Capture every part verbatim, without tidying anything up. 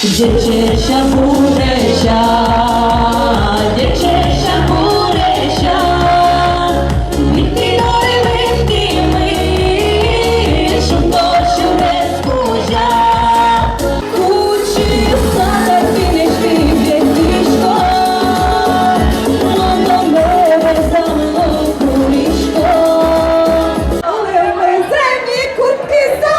Ӟечесь-а, буресь-а, ӟечесь-а, буресь-а, витьтӥ доры витьтӥмы, шумпотӥсь сюрес кузя. Кучи сататинеш вивертӥсько, мон номере замлы курисько. Оло, мой зэм ик курткиса.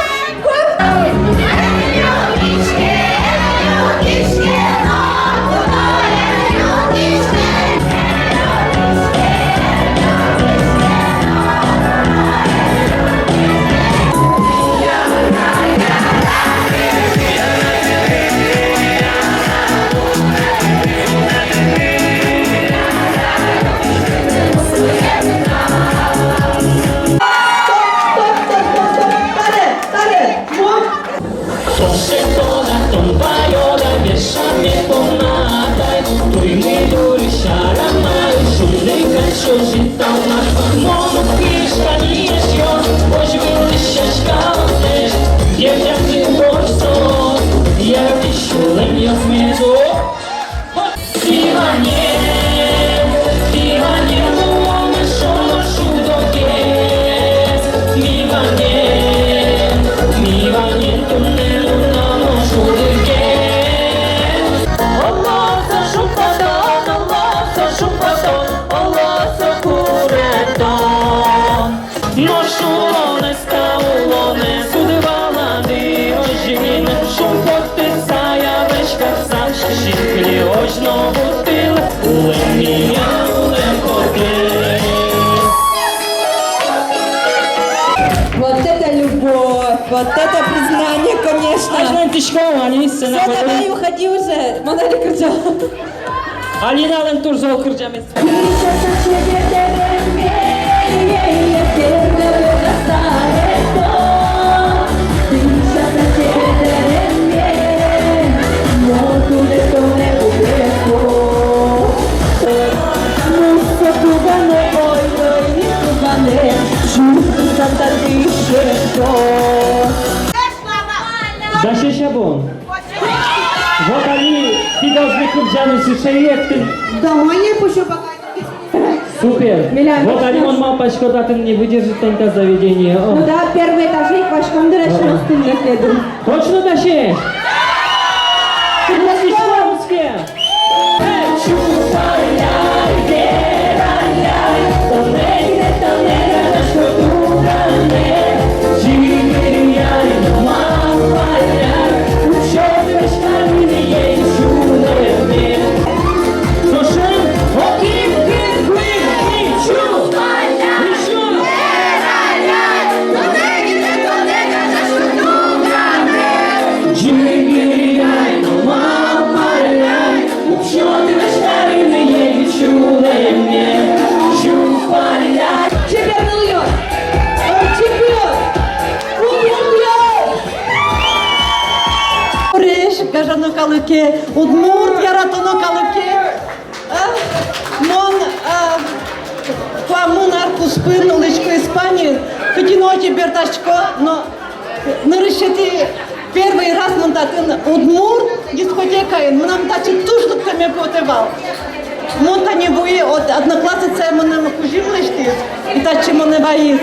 Со сыӵе тон, тон ваёд-а, вешаме понна тай, туймы дурысь арамаысь, шунды кадь ӵош ӝыталмаш. Мон уг кышканы, эшъёс, озьы вылысь сяськалтэс, ӟечесь-а, буресь-а, яратӥсь сюлэмъёс мед. Ми ваньмы, ми ваньмы уломы шуо шудогес. Ми ваньмы, ми ваньмы туннэ нуналом шудыгес. Оло, со шумпотон, оло, со шумпотон, оло, со куретон. Нош улонэз та улонэз уд валады, озьы ини шумпоттыса, яратыса, синкылиозь но вуттылэ. Улэм милям, улэм котыр. Вот это любовь, вот это признание, конечно. Азьланьтӥськом али сцена вылэ. Света, давай уходи уже, мон али кырӟо. Алиналэн туж зол кырӟамез. Дасесь-а бон? Вот али тӥ должны кырӟаны сыӵе эктыны. Домой не пущу пока. Супер. Милям. Вот али мон малпасько, татын не выдержит тонка заведение. О. Ну да, первый этажы ик васьком, дыр, эшшо. Ага. Точно дасесь? Кырӟа, кырӟа, кырӟа. Чебер нылъёс! Ӧрчипъёс! Кунъёс! Ӟечесь, гажано калыке, удмурт яратоно калыке! А, мон, а, куамын ар куспын улӥсько Испаниын, кытӥ но ӧтик бертасько, но нырысетӥ первый раз мон татын удмурт дискотекаын, мынам татчы туж лыктэме потэ вал. Мон тани вуи, од-, одноклассницае мыным кузьым лэсьтӥз, и татчы монэ вайиз.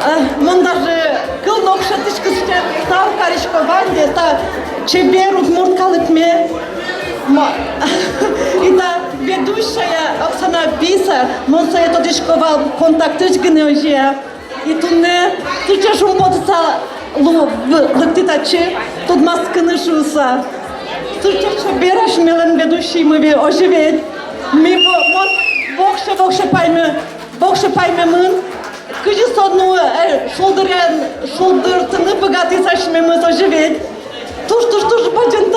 А, мон даже кыл но уг шӧдӥськы, сыӵе тау карисько ваньдэс, та чебер удмурт калыкме. Ма-, и та ведущая Оксана Бисар, мон сое тодӥсько вал Контактысь гинэ, озьы-а. И туннэ сыӵе шумпотыса лу-, в-, лыктӥ татчы, тодматскыны шуыса. Сыӵе чебер асьмелэн ведущиймы ве-, озьы ведь. Ми во-, мон воксё, воксё пайме-, воксё паймемын, кызьы со нуэ, э, шулдырен, шулдыртыны быгатӥз асьмемыз, озьы ведь. Туж, туж, туж бадӟым